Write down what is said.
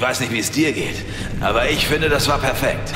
Ich weiß nicht, wie es dir geht, aber ich finde, das war perfekt.